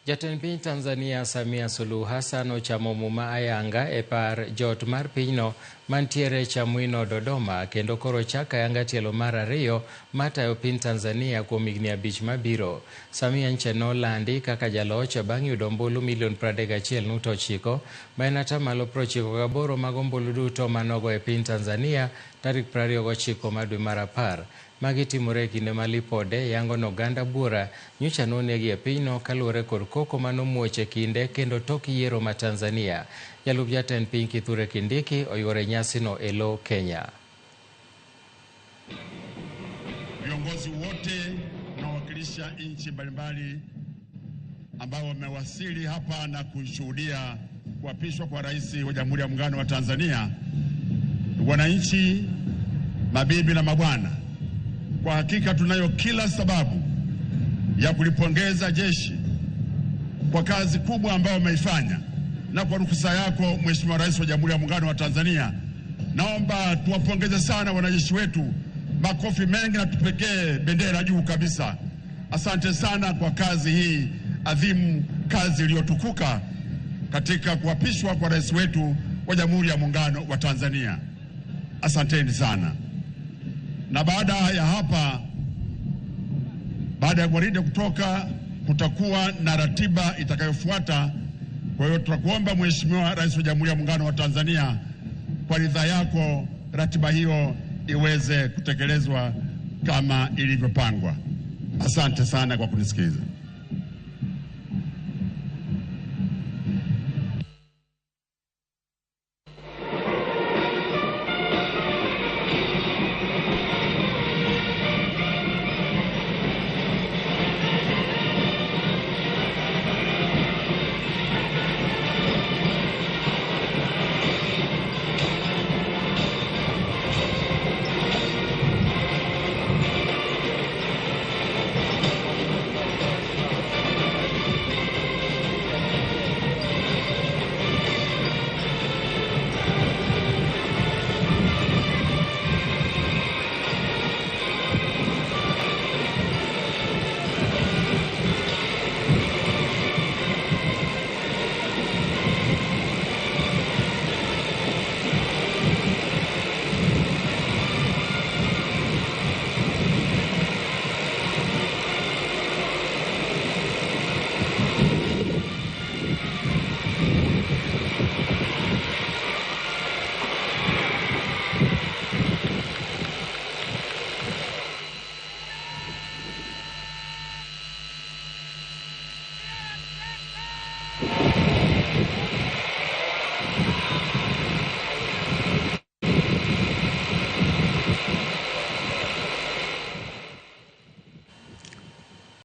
Jatend piny Tanzania Samia Suluhu Hassan ochamo muma ayanga e par jot mar pinyno mantiere Chamwino, Dodoma, kendo koro chak ayanga tielo mar ariyo matayo piny Tanzania kuom higni 5 mabiro. Samia nche nolandi kaka jaloch bang' yudo ombulu milion 31.9 ma en atamalo 98 mag ombulu duto manogo e piny Tanzania tarik 29 mar dwe mar 10. Magi timore e kinde ma lipode yango ni oganda buora nyocha nonegi e pinyno kaluwore kod koko manomuoch e kinde kendo tok yiero ma Tanzania. Jalup jatend piny Kithure Kindiki oyuoro nyasino e lo Kenya. Viongozi wote wanaowakilisha nchi mbalimbali ambao wamewasili hapa na kushuhudia kuapishwa kwa Rais wa Jamhuri ya Muungano wa Tanzania, wananchi, mabibi na mabwana, kwa hakika tunayo kila sababu ya kulipongeza jeshi kwa kazi kubwa ambayo wameifanya, na kwa ruhusa yako Mheshimiwa Rais wa Jamhuri ya Muungano wa Tanzania, naomba tuwapongeze sana wanajeshi wetu, makofi mengi na tupekee bendera juu kabisa. Asante sana kwa kazi hii adhimu, kazi iliyotukuka katika kuapishwa kwa rais wetu wa Jamhuri ya Muungano wa Tanzania. Asanteni sana. Na baada ya hapa, baada ya gwaride kutoka, kutakuwa na ratiba itakayofuata. Kwa hiyo tutakuomba Mheshimiwa Rais wa Jamhuri ya Muungano wa Tanzania, kwa ridhaa yako ratiba hiyo iweze kutekelezwa kama ilivyopangwa. Asante sana kwa kunisikiliza.